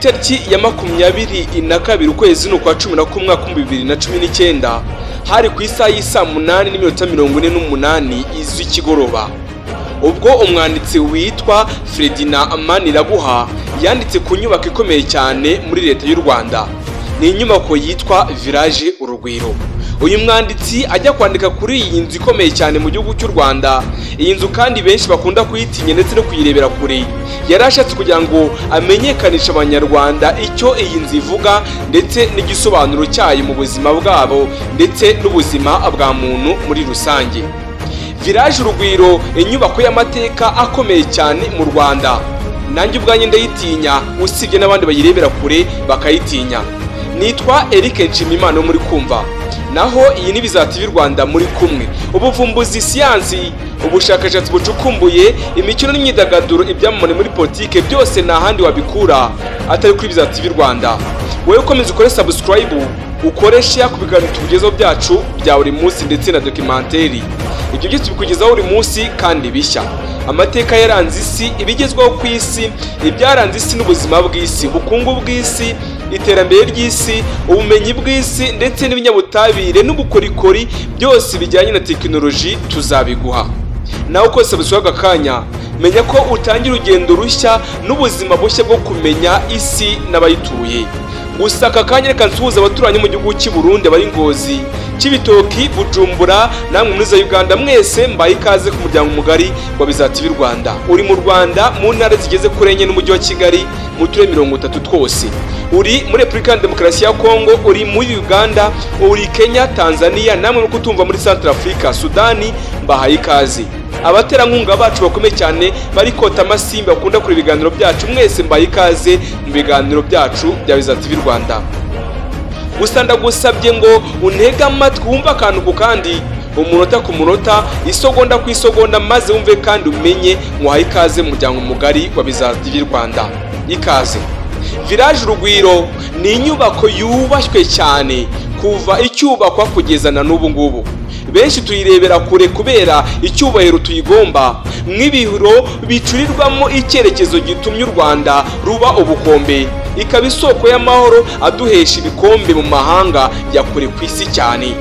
itariki ya 22 ukwezi n'ukwa 11 mwaka 2019, hari ku isaha y'isa 8:48 iz'ikigoroba, ubwo umwanditsi witwa Ferdinand Maniraguha yanditse ku nyubako ikomeye cyane muri leta y'u Rwanda. Ni inyubako yitwa Village Urugwiro. Uyu mwanditsi ajya kwandika kuri iyi nzu ikomeye cyane mu gihugu cy'u Rwanda. Iyi nzu kandi benshi bakunda kuyitinya ndetse no kuyirebera kure. Yarashatse kugira ngo amenyekanishe abanyarwanda icyo iyi nzu ivuga ndetse n'igisobanuro cyayo mu buzima bwabo ndetse n'ubuzima bwa muntu muri rusange. Village Urugwiro, inyubako y'amateka akomeye cyane mu Rwanda. Nanjye ubwanjye ndayitinya, usibye n'abandi bayirebera kure bakayitinya. Nitwa Eric Nshimiyimana muri kumva. Naho iyi ni Biza TV Rwanda muri kumwe. Ubuvumbuzi, siyansi, ubushakashatsi bucukumbuye, imikino n'imyidagaduro, ibyamamare muri politike, byose nta handi wabikura atari kuri Biza TV Rwanda. Wowe ukomeza ukore subscribe, ukore share ku biganiro tukugezaho byacu bya buri munsi ndetse na documentary. Ibyo byose tubikugezaho buri munsi kandi bishya. Amateka yaranze isi, ibigezweho ku isi, ibyaranze isi n'ubuzima bw'isi, ubukungu bw'isi, iterambere ry'isi, ubumenyi bw'isi ndetse n'ibinyabutabire n'ubukorikori, byose bijyanye na tekinoloji tuzabiguha. Nawe uko subscribe akanya, menya ko utangira urugendo rushya n'ubuzima bushya bwo kumenya isi n'abayituye. Gusa aka kanya reka nsuhuze abaturanyi mu gihugu cy'i Burundi bari Ngozi, Cibitoki, Bujumbura namwe muri za Uganda, mwese mbaye ikaze ku muryango mugari wa Biza TV Rwanda. Uri mu Rwanda mu ntara zigeze kuri enye n'umujyi wa Kigali mu turere 30 twose. Uri muri Repubulika ya Demokarasi ya Kongo, uri muri Uganda, uri Kenya, Tanzania, namwe muri kutumva muri Central Africa, Sudani, mbahaye ikaze. Abaterankunga bacu bakomeye cyane bari kota amasimba bakunda kuri ibiganiro byacu, mwese mbaye ikaze mu biganiro byacu bya Biza TV Rwanda. Gusa ndagusabye ngo untege amatwi wumve akantu ku kandi, umunota ku munota, isogonda ku isogonda, maze wumve kandi umenye. Muhaye ikaze mu muryango mugari wa Biza TV Rwanda. Ikaze. Village Urugwiro ni inyubako yubashywe cyane kuva icyubakwa kugeza na n'ubu ngubu. Benshi tuyirebera kure kubera icyubahiro tuyigomba, nk'ibiro bicurirwamo icyerekezo gitumye u Rwanda ruba ubukombe, ikaba isoko y'amahoro aduhesha ibikombe mu mahanga ya kure ku isi cyane.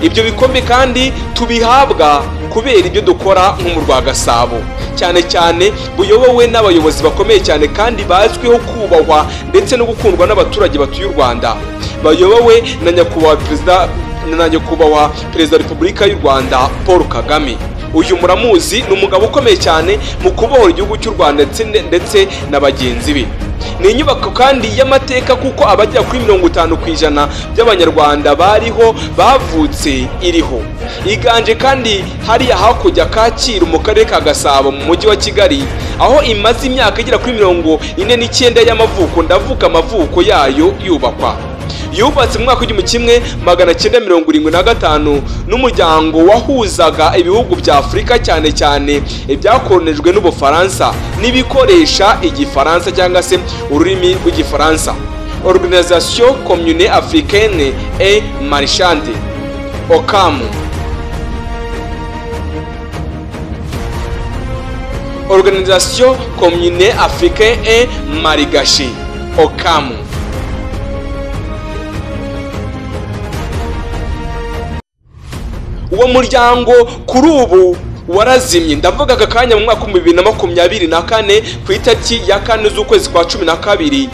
Ibyo bikombe kandi tubihabwa kubera ibyo dukora nko mu Rwagasabo, cyane cyane buyobowe n'abayobozi bakomeye cyane kandi bazwiho kubahwa ndetse no gukundwa n'abaturage batuye u Rwanda, bayobowe na nyakubahwa Perezida wa Repubulika y'u Rwanda Paul Kagame. Uyu muramuzi, ni umugabo ukomeye cyane mu kubohora igihugu cy'u Rwanda ndetse na bagenzi be. Ni inyubako kandi y'amateka kuko abagera kuri 50% by'abanyarwanda bariho bavutse iriho. Iganje kandi hariya hakurya Kacyiru mu karere ka Gasabo mu mujyi wa Kigali, aho imaze imyaka igera kuri 49 y'amavuko, ndavuga amavuko yayo yubakwa. Yubatse mu mwaka 1975 n'umuryango wahuzaga ibihugu bya Afurika cyane cyane ibyakoronijwe n'Ubufaransa n'ibikoresha igifaransa cyangwa se ururimi rw'igifaransa, Organisation Commune Africaine et Marchande, OCAM. Organisation Commune Africaine et Malgache, OCAM. Uwo muryango kuri ubu warazimye, ndavuga aka kanya mu mwaka 2024 ku itariki ya 4 z'ukwezi kwa 12.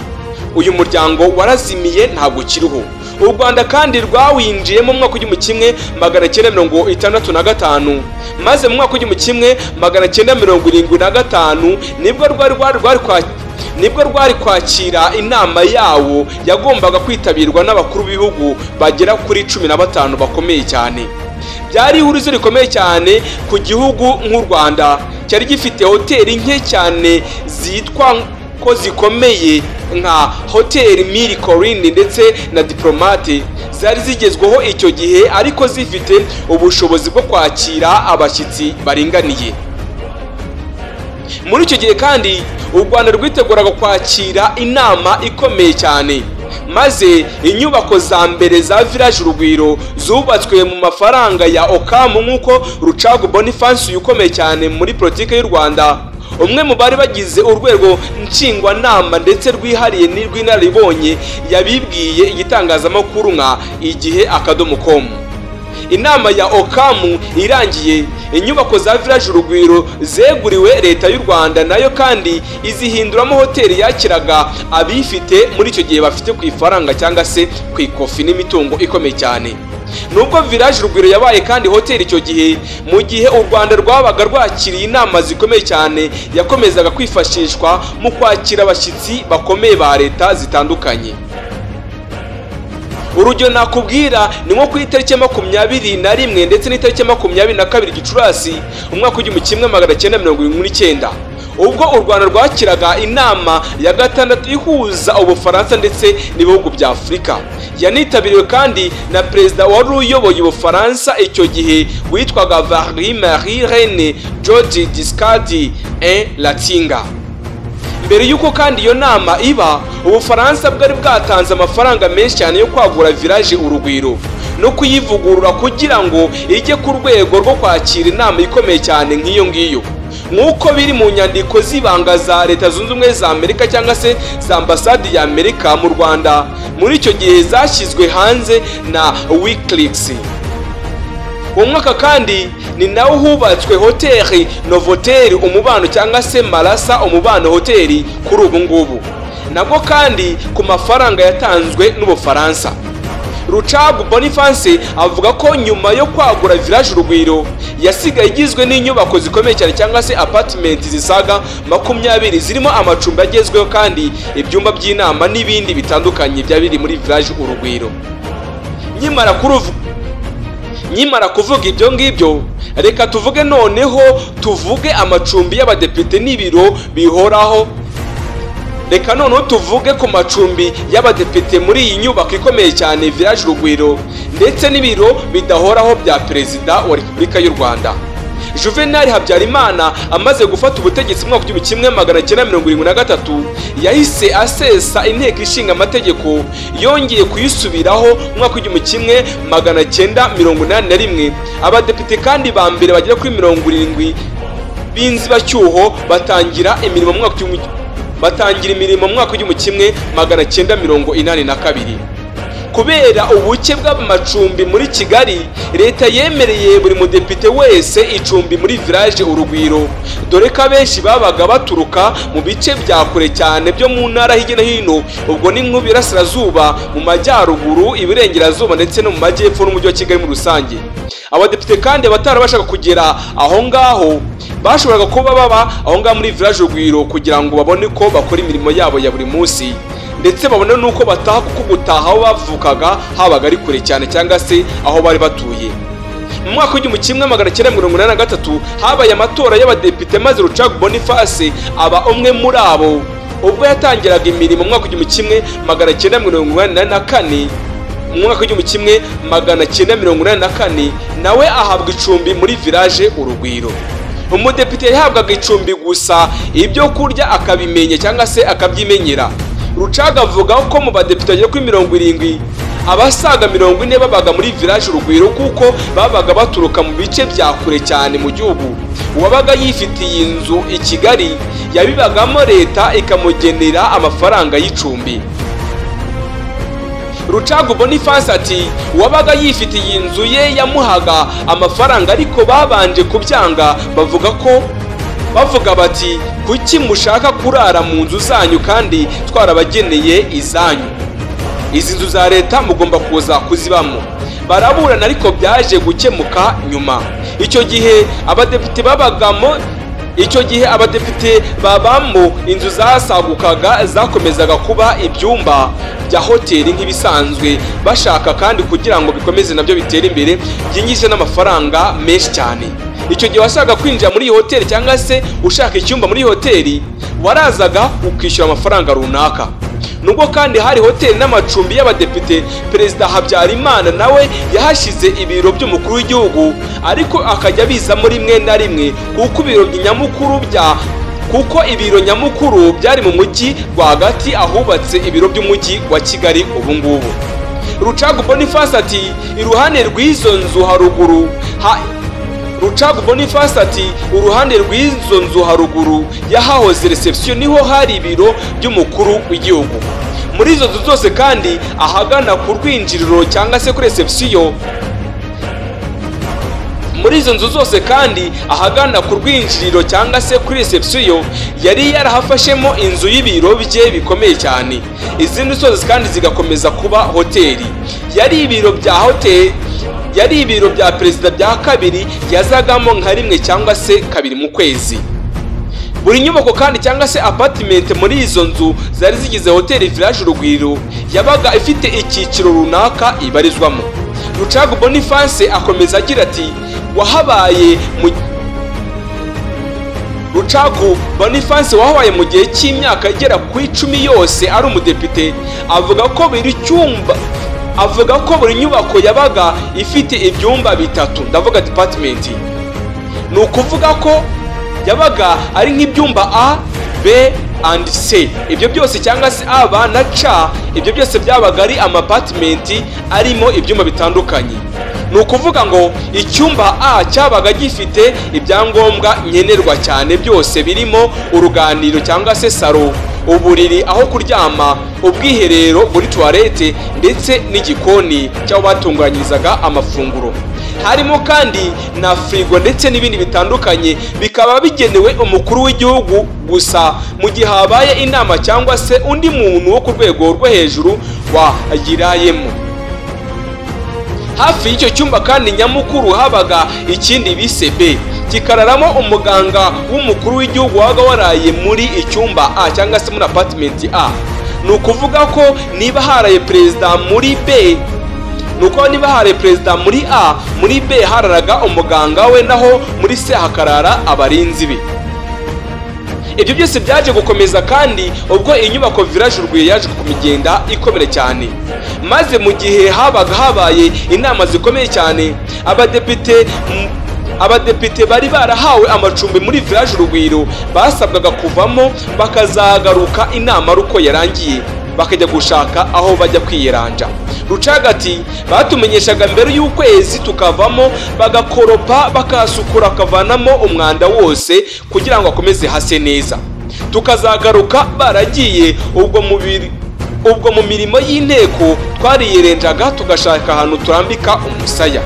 Uyu muryango warazimiye ntabwo ukiriho. U Rwanda kandi rwawinjiyemo mu mwaka 1965, maze mu mwaka 1975 nibwo rwari kwakira inama yawo yagombaga kwitabirwa n'abakuru b'ibihugu bagera kuri 15 bakomeye cyane. Byari ihurizo rikomeye cyane ku gihugu nk'u Rwanda cyari gifite hoteli nke cyane zitwa ko zikomeye nka Hotel Mille Collines ndetse na Diplomate zari zigezweho icyo gihe, ariko zifite ubushobozi bwo kwakira abashyitsi baringaniye. Muri icyo gihe kandi u Rwanda rwiteguraga kwakira inama ikomeye cyane, maze inyubako za mbere za Village Urugwiro zubatswe mu mafaranga ya OCAM, nk'uko Rucagu Boniface ukomeye cyane muri politike y'u Rwanda Umwe mu bari bagize urwego nshingwanama ndetse rwihariye n'urw'inararibonye yabibwiye igitangazamakuru nka igihe.com. Inama ya Okamu irangiye, inyubako za Village Urugwiro zeguriwe Leta y'u Rwanda, nayo kandi izihinduramo hoteli yakiraga abifite muri icyo gihe bafite ku ifaranga cyangwa se ku ikofi n'imitungo ikomeye cyane. Nubwo Village Urugwiro yabaye kandi hoteli icyo gihe, mu gihe u Rwanda rwabaga rwakiriye inama zikomeye cyane, yakomezaga kwifashishwa mu kwakira abashyitsi bakomeye ba leta zitandukanye. Urugero nakubwira ni nko ku itariki 21 ndetse n'itariki 22 Gicurasi umwaka 1979, ubwo u Rwanda rwakiraga inama ya 6 ihuza Ubufaransa ndetse n'ibihugu bya Afurika. Yanitabiriwe kandi na perezida wari uyoboye Ubufaransa icyo gihe witwaga Valéry Marie René George Giscard d'Estaing. Mbere y'uko kandi iyo nama iba, Ubufaransa bwari bwatanze amafaranga menshi cyane yo kwagura Village Urugwiro no kuyivugurura kugira ngo ijye ku rwego rwo kwakira inama ikomeye cyane nk'iyo ngiyo, nk'uko biri mu nyandiko z'ibanga za Leta Zunze Ubumwe za Amerika cyangwa se za Ambasade ya Amerika mu Rwanda muri icyo gihe zashyizwe hanze na WikiLeaks. Uwo mwaka kandi ni nawo hubatswe hoteli Novotel Umubano cyangwa se Marasa Umubano Hoteli kuri ubu ngubu, nabwo kandi ku mafaranga yatanzwe n'Ubufaransa. Rucagu Boniface avuga ko nyuma yo kwagura Village Urugwiro yasigaye igizwe n'inyubako zikomeye cyane cyangwa se apartment zisaga 20 zirimo amacumbi agezweho kandi ibyumba by'inama n'ibindi bitandukanye byari biri muri Village Urugwiro. Nyimara kuvuga ibyo ngibyo, reka tuvuge noneho tuvuge amacumbi y'abadepite n'ibiro bihoraho. Reka noneho tuvuge ku macumbi y'abadepite muri iyi nyubako ikomeye cyane Village Urugwiro ndetse n'ibiro bidahoraho bya Perezida wa Repubulika y'u Rwanda. Juvenal Habyarimana amaze gufata ubutegetsi mu mwaka 1973 yahise asesa inteko ishinga amategeko, yongeye kuyisubiraho mu mwaka 1981. Abadepite kandi ba mbere bagera kuri 70 b'inzibacyuho batangira imirimo mu mwaka 1982. Kubera ubuke bw'amacumbi muri Kigali, leta yemereye buri mudepite wese icumbi muri Village Urugwiro, dore ko abenshi babaga baturuka mu bice bya kure cyane byo mu ntara hirya no hino, ubwo ni nk'Iburasirazuba, mu Majyaruguru, Iburengerazuba ndetse no mu Majyepfo n'Umujyi wa Kigali muri rusange. Abadepite kandi abatarabashaga kugera aho ngaho bashoboraga kuba baba aho ngaho muri Village Urugwiro kugira ngo babone ko bakora imirimo yabo ya buri munsi, ndetse babone nuko bataha, kuko gutaha aho bavukaga habaga ari kure cyane cyangwa se aho bari batuye. Mu mwaka 1983 habaye amatora y'abadepite maze Rucagu Boniface aba umwe muri abo. Ubwo yatangiraga imirimo mu mwaka 1984, mu mwaka 1984 nawe ahabwa icumbi muri Village Urugwiro. Umudepite yahabwaga icumbi gusa, ibyo kurya akabimenya cyangwa se akabyimenyera. Rucaga avuga ko mu badepite bagera kuri 70, abasaga 40 babaga muri Village Urugwiro kuko babaga baturuka mu bice bya kure cyane mu gihugu. Uwabaga yifitiye inzu i Kigali yabibagamo leta ikamugenera amafaranga y'icumbi. Rucagu Boniface ati uwabaga yifitiye inzu ye yamuhaga amafaranga, ariko babanje kubyanga bavuga bati kuki mushaka kurara mu nzu zanyu kandi twarabageneye izanyu, izi nzu za leta mugomba kuza kuzibamo. Baraburana ariko byaje gukemuka nyuma. Icyo gihe abadepite babagamo, icyo gihe abadepite babamo inzu zasagukaga zakomezaga kuba ibyumba bya hoteli nk'ibisanzwe, bashaka kandi kugira ngo bikomeze nabyo bitere imbere byinjize n'amafaranga menshi cyane. Icyo gihe washaka kwinjira muri iyi hoteli cyangwa se ushaka icyumba muri iyi hoteli warazaga ukishyura amafaranga runaka. Nubwo kandi hari hoteli n'amacumbi y'abadepite, Perezida Habyarimana nawe yahashyize ibiro by'umukuru w'igihugu, ariko akajya abizamo rimwe na rimwe kuko ibiro nyamukuru byari mu mujyi rwagati ahubatse ibiro by'umujyi wa Kigali ubu ngubu. Rucagu Boniface ati iruhande rw'izo nzu haruguru Rucagu Boniface ati uruhande rw'izo nzu haruguru yahahoze reception niho hari ibiro by'umukuru w'igihugu. Muri izo nzu zose kandi ahagana ku rwinjiriro cyangwa se kuri reception, muri izo nzu zose kandi ahagana ku rwinjiriro cyangwa se kuri reception yari yarahafashemo inzu y'ibiro bye bikomeye cyane. Izindi zose kandi zigakomeza kuba hoteli. Yari ibiro bya hoteli, yari ibiro bya perezida bya kabiri yazagamo nka rimwe cyangwa se kabiri mu kwezi. Buri nyubako kandi cyangwa se apartment muri izo nzu zari zigize hoteli Village Urugwiro yabaga ifite icyiciro runaka ibarizwamo. Rucagu Boniface akomeza agira ati wahabaye mu Rucagu Boniface wahabaye mu gihe cy'imyaka igera ku 10 yose ari umudepite, avuga ko buri cyumba, avuga ko buri nyubako yabaga ifite ibyumba bitatu, ndavuga department. Ni ukuvuga ko yabaga ari nk'ibyumba A, B and C. Ibyo byose cyangwa se A, B na C, ibyo byose byabaga ari amapartment arimo ibyumba bitandukanye. Ni ukuvuga ngo icyumba A cyabaga gifite ibyangombwa nkenerwa cyane byose birimo uruganiriro cyangwa se salo, uburiri, aho kuryama, ubwiherero muri toilette ndetse n'igikoni cyaho batunganyirizaga amafunguro. Harimo kandi na frigo ndetse n'ibindi bitandukanye, bikaba bigenewe umukuru w'igihugu gusa mu gihe habaye inama cyangwa se undi muntu wo ku rwego rwo hejuru wayirayemo. Hafi y'icyo cyumba kandi nyamukuru habaga ikindi bise B, kikararamo umuganga w'umukuru w'igihugu wabaga waraye muri icyumba A cyangwa se muri apartment A. Ni ukuvuga ko niba haraye perezida muri B, nuko niba haraye perezida muri A, muri B hararaga umuganga we, naho muri C hakarara abarinzi be. Ibyo byose byaje gukomeza kandi ubwo inyubako Village Urugwiro yaje kumigenda ikomere cyane, maze mu gihe habaga habaye inama zikomeye cyane, abadepite bari barahawe amacumbi muri Village Urugwiro basabwaga kuvamo bakazagaruka inama ruko yarangiye, bakajya gushaka aho bajya kwiyeranja. Rucagu ati batumenyeshaga mbere y'ukwezi tukavamo, bagakoropa, bakasukura, bakavanamo umwanda wose kugira ngo akomeze hase neza, tukazagaruka baragiye. Ubwo mu mirimo y'inteko twariyerenjaga tugashaka ahantu turambika umusaya.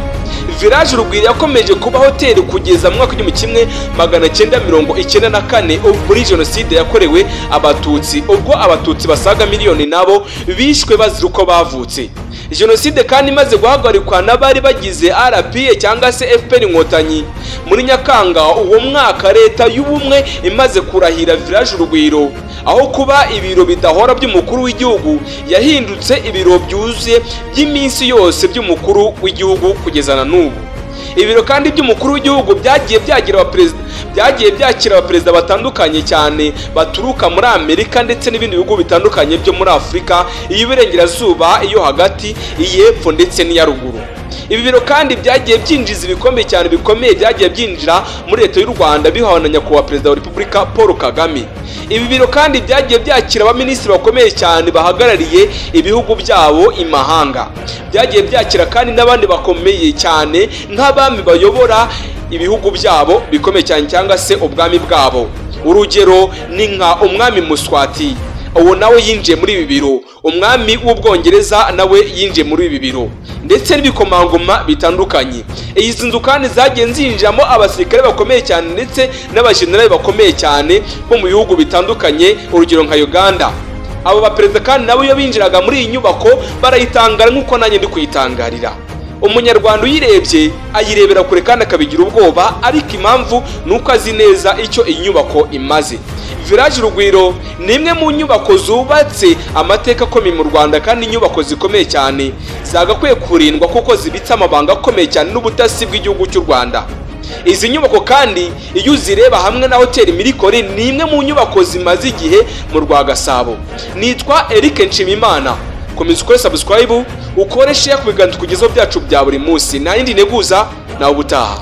Village Urugwiro yakomeje kuba hoteli kugeza mu mwaka 1994 muri jenoside yakorewe Abatutsi, ubwo Abatutsi basaga miliyoni nabo bishwe bazira uko bavutse. Jenoside kandi imaze guhagarikwa n'abari bagize RPA cyangwa se FPR Inkotanyi muri Nyakanga uwo mwaka, leta y'ubumwe imaze kurahira Village Urugwiro aho kuba ibiro bidahora by'umukuru w'igihugu yahindutse ibiro byuzuye by'iminsi yose by'umukuru w'igihugu kugeza na n'ubu. Ibiro kandi by'umukuru w'igihugu byagiye byakira abaperezida batandukanye cyane baturuka muri Amerika ndetse n'ibindi bihugu bitandukanye byo muri Afurika, iy'Iburengerazuba, iyo hagati, iy'epfo ndetse n'iya ruguru. Ibi biro kandi byagiye byinjiza ibikombe cyane bikomeye byagiye byinjira muri leta y'u Rwanda bihawe na nyakubahwa perezida wa Repubulika Paul Kagame. Ibi biro kandi byagiye byakira abaminisitiri bakomeye cyane bahagarariye ibihugu byabo imahanga. Byagiye byakira kandi n'abandi bakomeye cyane nk'abami bayobora ibihugu byabo bikomeye cyane cyangwa se ubwami bwabo. Urugero ni nka umwami Muswati, uwo nawe yinjiye muri ibi biro, umwami w'Ubwongereza nawe yinjiye muri ibi biro, ndetse n'ibikomangoma bitandukanye. Izi nzu kandi zagiye zinjiramo abasirikare bakomeye cyane ndetse n'abajenerali bakomeye cyane bo mu bihugu bitandukanye, urugero nka Uganda. Abo baperezida kandi nabo iyo binjiraga muri iyi nyubako barayitangara nk'uko nanjye ndi kuyitangarira. Umunyarwanda uyirebye ayirebera kure kandi akabigira ubwoba, ariko impamvu ni uko azi neza icyo iyi nyubako imaze. Village Urugwiro ni imwe mu nyubako zubatse amateka akomeye mu Rwanda kandi inyubako zikomeye cyane zagakwiye kurindwa kuko zibitse amabanga akomeye cyane n'ubutasi bw'igihugu cy'u Rwanda. Izi nyubako kandi iyo uzireba hamwe na hoteli Mirikori ni imwe mu nyubako zimaze igihe mu Rwagasabo. Nitwa Eric Nshimimana. Komeza ukore subscribe, ukore share ku biganiro tukugezaho byacu bya buri munsi. Nta yindi nteguza, nawe ubutaha.